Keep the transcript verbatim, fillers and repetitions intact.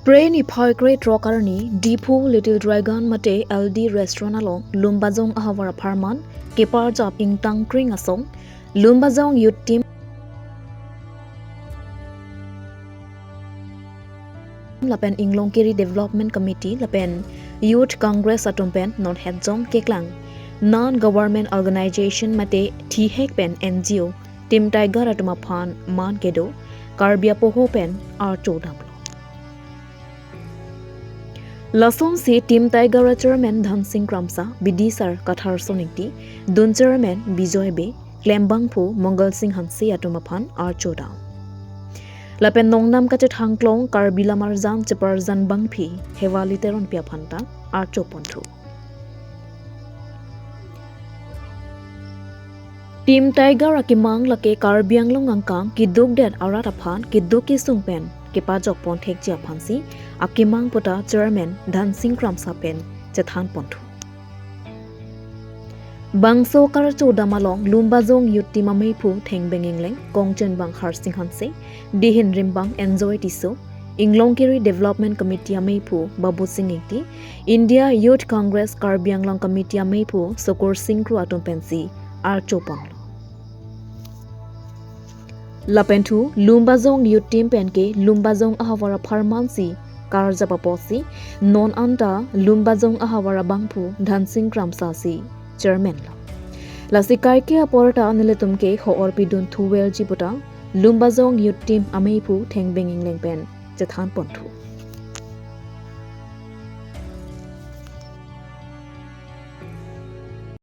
Phre niphai krethrok arni Diphu Little Dragon mate L D Restaurant along Lumbajong ahavar apharman keparjap ingtang kring asong Lumbajong Youth Team lapen Inglongkiri Development Committee lapen Youth Congress atum pen non hetjong keklang non government organization mate thihek pen N G O Team Tiger atum aphan man kedo Karbi apoho pen archo damlo. Lasonsi Team Tiger a Chairman Dhansing Kramsa, B D sir Katharson Ingti, Dun Chairman Bijoy Bey, Klembangphu Mongal Singh Hanse atum aphan archo dam. Lapen nongnam kachethangklong Karbi Lamarjan cheparjan bangphi Hewali Teronpi aphan ta archo ponthu. Team Tiger akemang lake Karbi Anglong angkang keduk det arat aphan keduk kesung pen kepajok pon thekji aphansi akemang puta Chairman Dhansing Kramsa pen chethan ponthu. Bangso karcho dam along Lumbajong Youth Team ameiphu Thengbeng Engleng, Kongchenbang Harsing Hanse, Dihin Rimbang Enjoy Tisso, Inglongkiri Development Committee ameiphu Babusing Ingti, India Youth Congress Karbi Anglong Committee ameiphu Sokursing Kro atum pensi archo ponlo. Lapenthu Lumbajong Youth Team penke Lumbajong ahavar apharmansi karjap apotsi non anta Lumbajong ahavar abangphu Dhansing Kramsa si Chairman lo. Lasi kaike aporta nelitumke ho-orpi dun thuverji puta Lumbajong Youth Team ameiphu Thengbeng Engleng pen chethan ponthu.